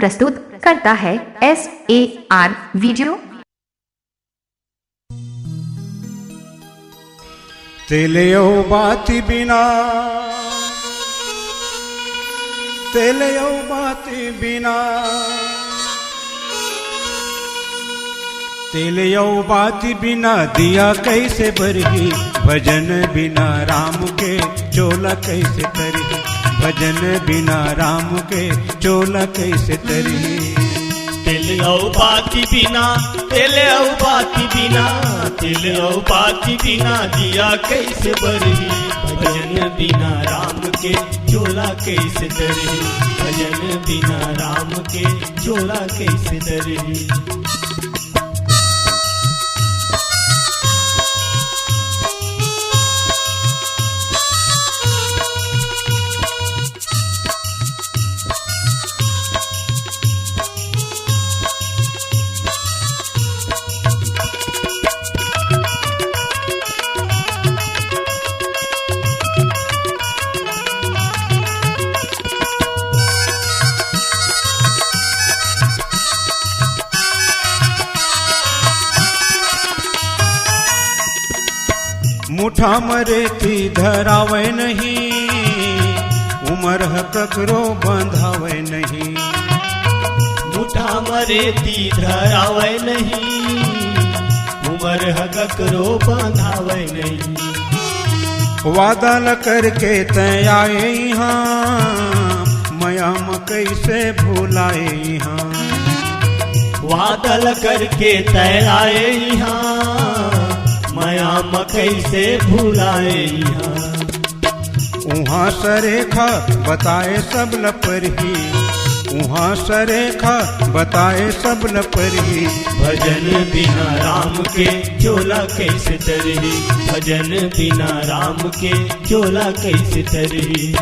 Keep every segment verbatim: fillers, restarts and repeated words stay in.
प्रस्तुत करता है एस ए आर वीडियो। तेले अउ बाती बिना, तेले अउ बाती बिना, तेले अउ बाती बिना दिया कइसे बरही? भजन बिना राम के चोला कइसे तरही? भजन बिना राम के चोला कइसे तरही? तेल अउ बाती बिना, तेल अउ बाती बिना, तेल अउ बाती बिना दिया कइसे बरही? भजन बिना राम के चोला कइसे तरही? भजन बिना राम के चोला कइसे तरही? मुठा म रेती धरावय नहीं, उमर ह ककरो बंधावय नहीं। मुठा म रेती धरावय नहीं, उमर ह ककरो बंधावय नहीं। वादा ल करके तैं आए इहाँ, मया म कइसे भुलाए इहाँ। वादा ल करके तैं आए इहाँ, मया म कइसे भुलाए इहाँ। उहाँ सरेखा बताए सब ल परही, उहाँ सरेखा बताए सब ल परही। भजन बिना राम के चोला कइसे तरही? भजन बिना राम के चोला कइसे तरही?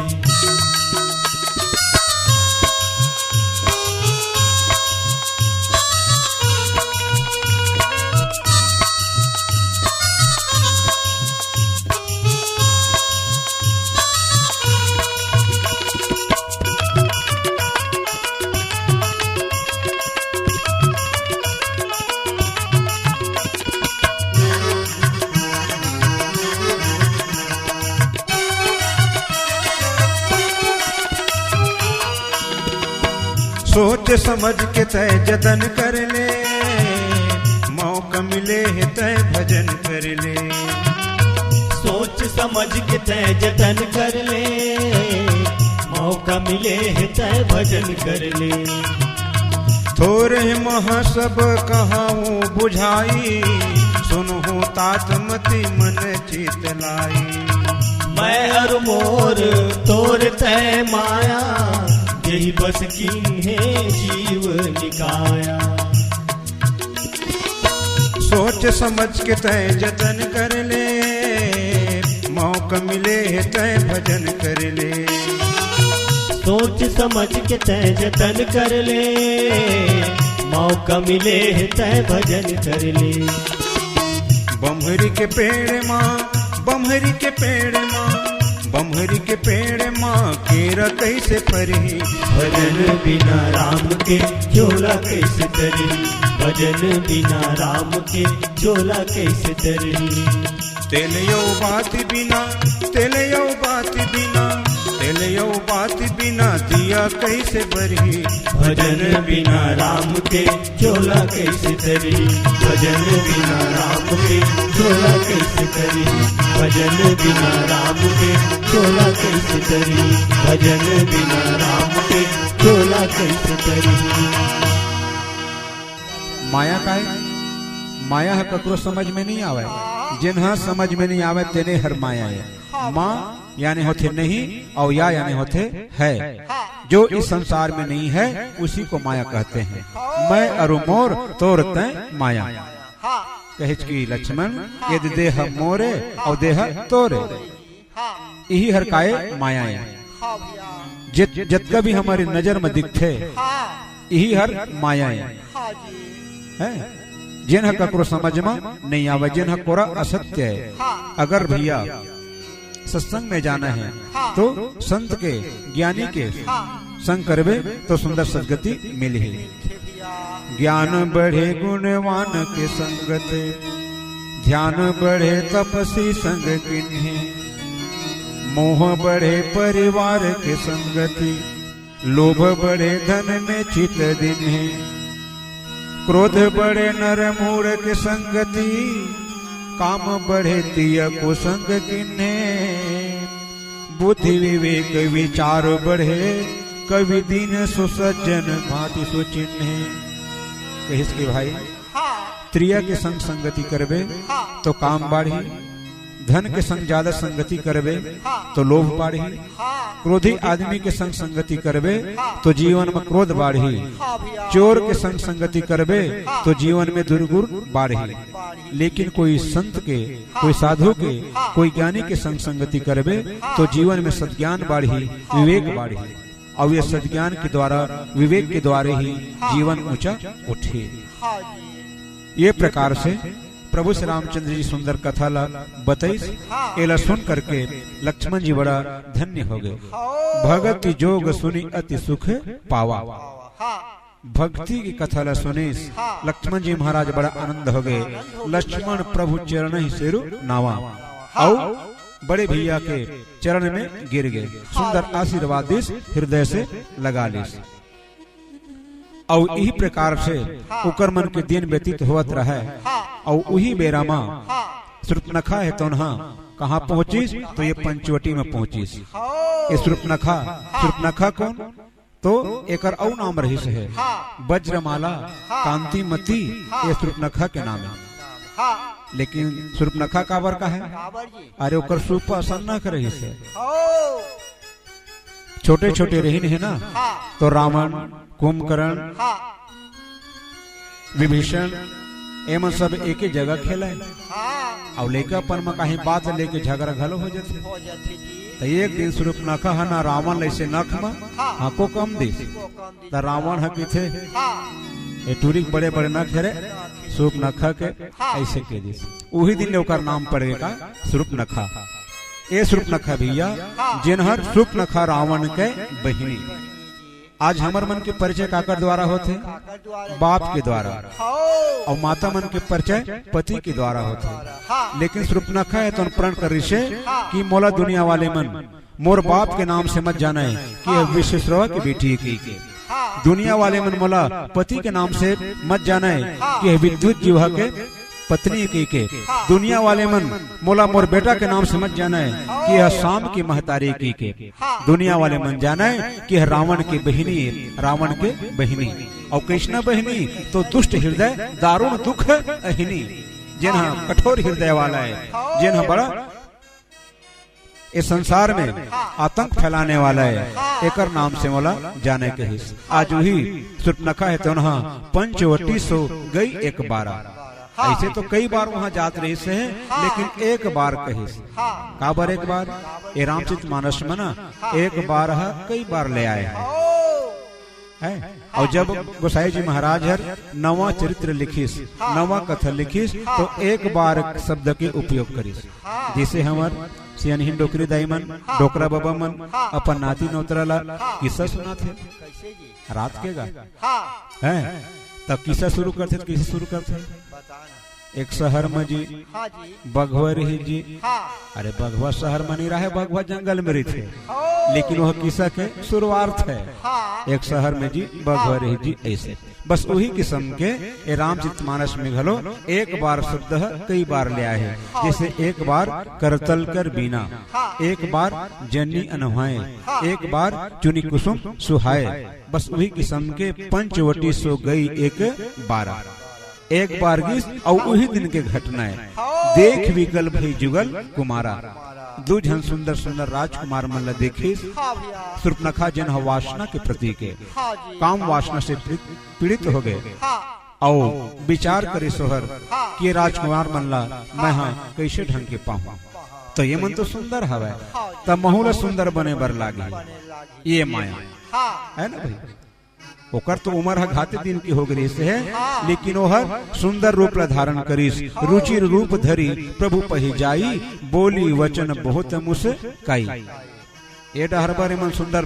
सोच समझ के तैं जतन कर ले, मौका मिले हे तैं भजन कर ले। सोच समझ के तैं जतन कर ले, मौका मिले हे तैं भजन कर ले। थोरे महा सब कहाऊं बुझाई, सुनहु तात मति मन चित लाई। मैं अरु मोर तोर तैं माया, जेहि बस कीन्हे जीव निकाया। सोच समझ के तैं जतन कर ले, मौका मिले हे तैं भजन कर ले। सोच समझ के तैं जतन कर ले, मौका मिले हे तैं भजन कर ले। बम्हरी के पेड़ मा, बम्हरी के पेड़ मा, बम्हरी के पेड़ मा केरा कइसे फरही? भजन बिना राम के चोला कइसे तरही? भजन बिना राम के चोला कइसे तरही? तेल अउ बाती बिना, तेल अउ बाती बिना, तेल अउ बाती बिना दिया कइसे बरही? भजन बिना राम के चोला कइसे तरही? भजन बिना राम के चोला कइसे तरही? भजन बिना राम के चोला कइसे तरही? भजन बिना राम के चोला कइसे तरही? माया काय? माया ह ककरो समझ में नहीं आवय। जेन ह समझ में नहीं आवय, तेने हर माया हे। माँ यानी होथे नहीं, अउ या यानी होथे है। जो इस संसार में नहीं है, उसी को माया कहते हैं। मैं अरु मोर, तोर तैं माया। कहेच कि लक्ष्मण, यदि देह मोरे, अउ देह तोरे। इही हर काय माया हे। हाँ भैया। जित-, जतका भी हमर नजर में दिखथे, हाँ। इही हर माया हे। हाँ जी। हैं? जेन ह ककरो समझ में नहीं आवय, जेन ह कोरा असत्य हे। हाँ। अगर भैया सत्संग में जाना हे, हाँ। तो संत के, ज्ञानी के, हाँ। संग करबे तो सुंदर सदगति मिलही। मिलथे भैया। ज्ञान बढ़े गुणवान के संगत, ध्यान बढ़े तपसी संग किन्हे, मोह बढ़े परिवार के संगति, लोभ बढ़े धन में चित दिन्हे, क्रोध बढ़े नर मूढ़ के संगति, काम बढ़े तिया कुसंग किन्हे, बुद्धि विवेक विचार बढ़े, कवि दीन सो सज्जन भांति सो चिन्हे। कहिस कि भाई, हाँ। त्रिया के संग संगति करबे, हाँ। तो काम बाढ़ही, धन के संग ज्यादा संगति करबे, हाँ। तो लोभ बाढ़ही, हाँ। क्रोधी आदमी के संग संगति करबे, हाँ। तो जीवन में क्रोध बाढ़ही, हाँ भैया। चोर के संग संगति करबे, हाँ। तो जीवन में दुर्गुण बाढ़ही। बाढ़ही। लेकिन कोई संत के, हाँ। कोई साधु के, हाँ। कोई ज्ञानी के संग संगति करबे, हाँ। तो जीवन में सज्ञान बाढ़ही, हाँ। विवेक बाढ़ही। अउ ये सज्ञान के द्वारा, विवेक के द्वारा ही, हाँ। जीवन ऊंचा उठे। हाँ जी। ये प्रकार से प्रभु श्री रामचंद्र जी सुंदर कथा ला बतइस। हाँ। एला सुन करके लक्ष्मण जी बड़ा धन्य हो गए। हाँ। भगति जोग सुनि अति सुख पावा। हाँ। भक्ति की कथा ला सुनिस। हाँ। लक्ष्मण जी महाराज बड़ा आनंद हो गए। आनंद हो गए। लक्ष्मण प्रभु चरण ही सिरु नावा। हाँ। अउ बड़े भैया के चरण में गिर गए। सुंदर हाँ। आशीर्वाद दिस, हृदय से लगा लिस। अउ इही प्रकार से हाँ। ओकर मन के दिन व्यतीत होवत रहय। हाँ। अउ उही बेरा म हाँ। शूर्पणखा हे तोनहा कहाँ पहुंचिस, तो ये पंचवटी में पहुंचिस। हाँ। ये शूर्पणखा, हाँ। शूर्पणखा कौन? तो एकर अउ नाम रहिस हे। हाँ। वज्रमाला, हाँ। कांतिमती, हाँ। ये शूर्पणखा के नाम हे। हाँ। लेकिन शूर्पणखा काबर कहे? काबर जी? अरे ओकर सूप असन नख रहिस हे। हाँ। छोटे-छोटे रहिन हे ना, हाँ। तो रावण, कुंभकर्ण, हाँ। विभीषण, एमन सब एके जगह खेलय। हाँ। अउ लइकापन म काहीं बात लेके झगड़ा घलो हो जाथे। हो जाथे जी। त एक दिन शूर्पणखा ह ना रावण ल अइसे नख म हाँ। हको कम दिस। हको कम दिस। त रावण ह कहिथे, हाँ। ए टूरी के बड़े-बड़े नख हरे, शूर्पणखा के हाँ। अइसे कहि दिस। उही दिन ले ओकर नाम पड़ गे का शूर्पणखा। ए शूर्पणखा भैया, हाँ। जेन हर शूर्पणखा रावण के बहिनी। आज हमर मन के परिचय काकर द्वारा होथे? काकर द्वारा? बाप के द्वारा। हाँ। अउ माता मन के परिचय पति के द्वारा होथे। हाँ। लेकिन शूर्पणखा हे तो प्रण करिस हे हाँ। कि मोला दुनिया वाले मन मोर बाप के नाम से मत जानय कि हाँ। यह विश्वेश्वरवा के बेटी हे कहिके। हाँ। दुनिया वाले मन मोला पति के नाम से मत जानय हाँ। कि यह विद्युत जिह्वा के पत्नी कहिके। हाँ। दुनिया वाले मन मोला मोर बेटा के नाम से मत जानय कि यह शाम के महतारी कहिके। हाँ। दुनिया वाले मन जानय कि यह रावण के बहिनी हे, रावण के बहिनी। अउ कृष्ण बहिनी तो दुष्ट हृदय दारुण दुख अहिनी, जेन ह कठोर हृदय वाला हे, जेन ह बड़ा ए संसार में आतंक फैलाने वाला हे, एकर नाम से मोला जाने कहिस। आज उही शूर्पणखा हे, तोनहा पंचवटी सो गई एक बारा। हाँ। अइसे तो कई बार वहाँ जात रहिस हे, हाँ। लेकिन एक बार कहिस। हाँ। काबर एक बार? ए रामचरित मानस में ना हाँ। एक बार ह कई बार ले आए हे। ओ। हे? हाँ। अउ जब गोसाई जी महाराज हर नवा चरित्र लिखिस, हाँ। नवा कथा लिखिस, हाँ। तो एक बार शब्द के उपयोग करिस। हाँ। जइसे हमर सियनहिन डोकरी दाई मन, हाँ। डोकरा बबा मन, हाँ। अपन नाती नोतरा ला हाँ। किस्सा सुनाथे। कइसे जी? रात के गा। हाँ। हे? त किस्सा शुरू करथे, त कइसे शुरू करथे? बता ना। एक शहर म जी, हाँ जी। बघवा रहिस जी। हाँ। अरे बघवा शहर म नइ रहय, बघवा जंगल म रहिथे। ओ। लेकिन वह किस्सा के शुरुआत हे। हाँ। एक शहर म जी, बघवा हाँ। रहिस जी, अइसे। बस उही किसम के ए रामचरित मानस में घलो एक बार शब्द ह कई बार ले आए हे। हाँ। जइसे एक बार करतल कर बीना, हाँ। एक बार जन्नी अनहोए, हाँ। एक बार चुनी कुसुम सुहाए। बस उही किसम के पंचवटी सो गई एक बारा। एक बार गिस अउ उही दिन के घटना हे। हाँ। देख विकल भई जुगल कुमारा। दू झन सुंदर सुंदर राजकुमार मन ल देखिस। हाँ भैया। शूर्पणखा जेन ह वासना के प्रतीक हे। हाँ जी। काम वासना से पीड़ित, पीड़ित हो गए। हाँ। अउ विचार करिस ओहर हाँ। कि राजकुमार मन ला हाँ, मैं ह हाँ। कइसे ढंग के पाहूं। हाँ। त ये मन तो सुंदर हवय, हाँ। त महू ल सुंदर बने बर लागे। बने लागे। ये माया। हाँ। हे ना भई? ओकर तो उमर ह घाते दिन के हो गे रहिस हे, हाँ। लेकिन ओहर सुंदर रूप ला धारण करिस। हाँ। रुचिर रूप धरी प्रभु पहि जाई, बोली वचन बहुत मुस्काई। ए डहर बर एमन सुंदर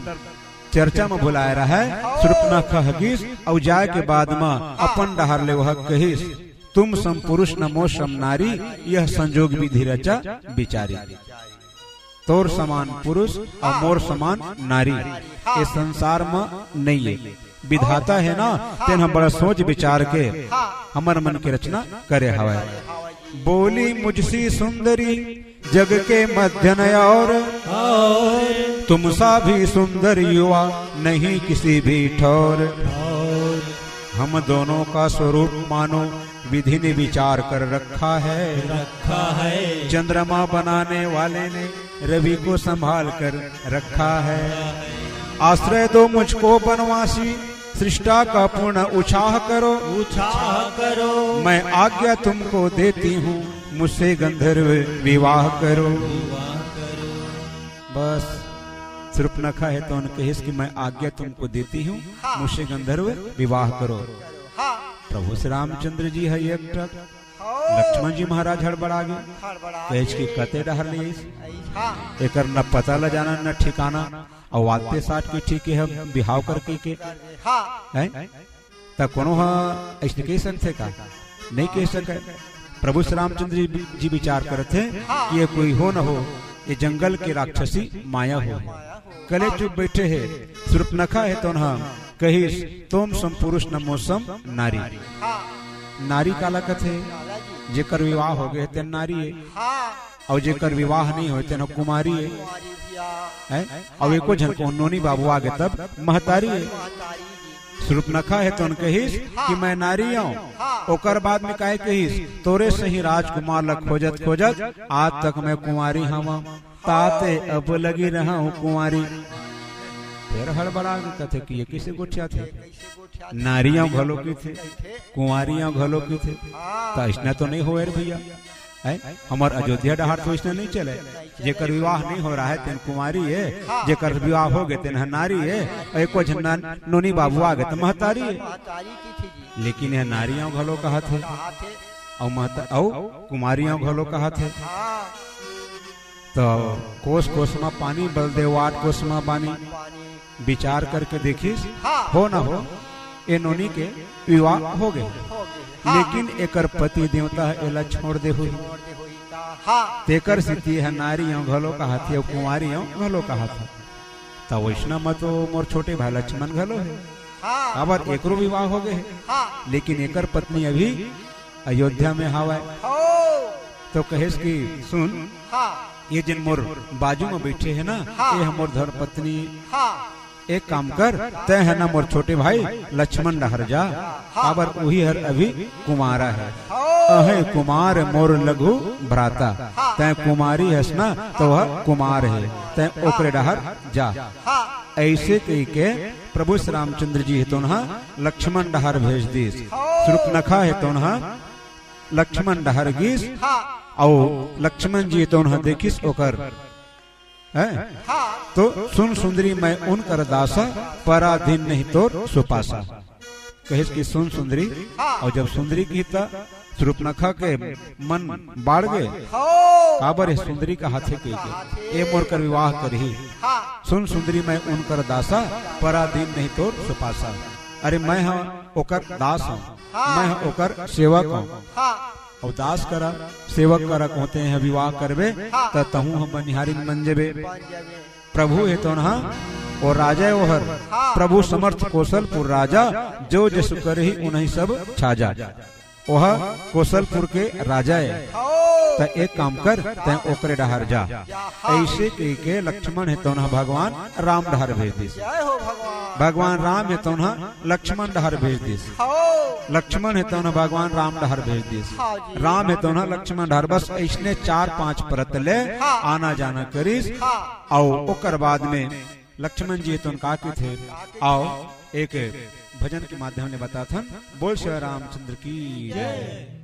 चर्चा म बुलाए रहय। सुर्पनखा ह गिस अउ जाए के बाद म अपन डहर ले ओह कहिस, "तुम सम पुरुष न मो सम नारी, यह संजोग विधि रचा विचारी।" तोर समान पुरुष अउ मोर समान नारी ए संसार म नइये। विधाता हे ना, तेन ह बड़ा सोच विचार के हमर मन के रचना करे हवय। "बोली मुझसी सुंदरी जग के मध्य न और, तुमसा भी सुंदर युवा नहीं किसी भी ठौर। हम दोनों का स्वरूप मानो विधि ने विचार कर रखा है। रखा है। चंद्रमा बनाने वाले ने रवि को संभाल कर रखा है। आश्रय दो मुझको बनवासी, सृष्टा का पूर्ण उछाह करो। उछाह करो। मैं आज्ञा तुमको देती हूँ, मुझसे गंधर्व विवाह करो।" विवाह करो। बस, सुर्पनखा हे तोन कहिस कि "मैं आज्ञा तुमको देती हूँ, हाँ। मुझसे गंधर्व विवाह करो।" हाँ। प्रभु श्री रामचंद्र जी ह एक टक, हाँ। लक्ष्मण जी महाराज हड़बड़ा गे। हड़बड़ा कहेच गे। कि कते डहर ले आइस। हाँ। एकर न पता ल जाना, न ठिकाना, अउ आते साठ के ठीक हे बिहाव करके के। हाँ। हैं? त कोनो ह अइसने कहि सकथे का? नइ कहि सकय। प्रभु श्री रामचंद्र जी, जी विचार करत हे कि ये कोई हो न हो, ये जंगल के राक्षसी माया हो। कले चुप बैठे हे। सुर्पनखा हे तोन ह कहिस, "तुम सम पुरुष न मो सम नारी।" नारी काला कथे? जेकर विवाह हो गे तेन नारी हे। अउ जेकर विवाह नइ होय तेन ह कुमारी हे। हैं? अउ एको झन को नोनी बाबू आगे तब महतारी हे। सुर्पनखा हे तोन कहिस कि "मैं नारी हंव।" ओकर बाद में काय कहिस, "तोरे सही राजकुमार ल खोजत खोजत आज तक मैं कुंवारी हंव, ताते अब लगी रहंव कुंवारी।" फेर हड़बड़ा के कथे कि "ये कइसे गोठियाथे? नारी हंव घलो कहिथे, कुंवारी हंव घलो कहिथे, त अइसना तो नइ होय रे भइया।" हैं? हमर अयोध्या डहर तो अइसने नइ चले। जेकर विवाह नइ हो रहा हे, तेन कुंवारी हे, जेकर विवाह हो गे, तेन ह नारी हे, अउ एको झन नोनी बाबू आ गे, त महतारी हे। लेकिन ये नारी हंव घलो कहत हे, अउ महता-, अउ कुंवारी हंव घलो कहत हे। त कोस कोस म पानी, बलदेव आठ कोस म बानी। विचार करके देखिस, हाँ। हो न हो, ए नोनी के विवाह हो गे। हो गे। हाँ। लेकिन एकर पति देवता ह एला छोड़ दे होही। छोड़ दे होही का? हाँ। तेकर सेती ह नारी हंव घलो कहत हे, अउ कुंवारी हंव घलो कहत हे। त वइसना म तो मोर छोटे भाई लक्ष्मण घलो हे। हाँ। काबर एकरो विवाह हो गे हे। हाँ। लेकिन एकर पत्नी अभी अयोध्या में हावय। हो। तो कहेस कि सुन, हाँ। ये जेन मोर बाजू में बैठे हे ना, हाँ। ये ह मोर धर्मपत्नी। हाँ। एक काम कर, तैं ह ना मोर छोटे भाई लक्ष्मण डहर जा, हाँ। काबर उही हर अभी कुमारा हे। हो। अहे कुमार मोर लघु भ्राता, हाँ। तैं कुमारी हस ना, तो वह कुमार हे, तैं ओकरे डहर जा। हाँ। अइसे कहिके प्रभु श्री रामचंद्र जी हे तोन ह लक्ष्मण डहर भेज दिस, हो। सुर्पनखा हे तोन ह लक्ष्मण डहर गिस, हाँ। अउ लक्ष्मण जी तोन ह देखिस ओकर, हैं? हाँ। तो सुन सुंदरी मैं उनकर दासा, पराधीन नहीं तोर सुपासा। कहिस कि सुन सुंदरी, हाँ। अउ जब सुंदरी कहिस त सुर्पनखा के मन बाढ़ गे, हो। काबर ये सुंदरी कहत हे कहिके, ए मोर कर विवाह करही। हाँ। सुन सुंदरी मैं उनकर दासा, पराधीन नहीं तोर सुपासा। अरे मैं ह ओकर दास हंव, हाँ। मैं ह ओकर सेवक हंव। हाँ। अउ दास करा, सेवक करा कहते हैं विवाह करबे, हाँ। त तहूं ह बनिहारिन बन जेबे। बन जेबे। प्रभु हे तोन ह, ओ राजा हे ओहर, हाँ। प्रभु समर्थ कोसलपुर राजा, जो जसु करही उनही सब छाजा। ओह कोसलपुर के राजा हे, हो। त एक काम कर, तैं ओकरे डहर जा। जा, हाँ। अइसे कहिके लक्ष्मण हे तोन ह भगवान राम डहर भेज दिस। जय हो भगवान। भगवान राम हे तोन ह लक्ष्मण डहर भेज दिस। हो। लक्ष्मण हे तोन ह भगवान राम डहर भेज दिस। हाँ जी। राम हे तोन ह लक्ष्मण डहर, बस अइसने चार पांच परत ले हाँ। आना जाना करिस। हाँ। अउ ओकर बाद में लक्ष्मण जी हे तोन का कहिथे, आओ एक भजन के माध्यम ले बताथन। बोल श्री रामचंद्र की जय।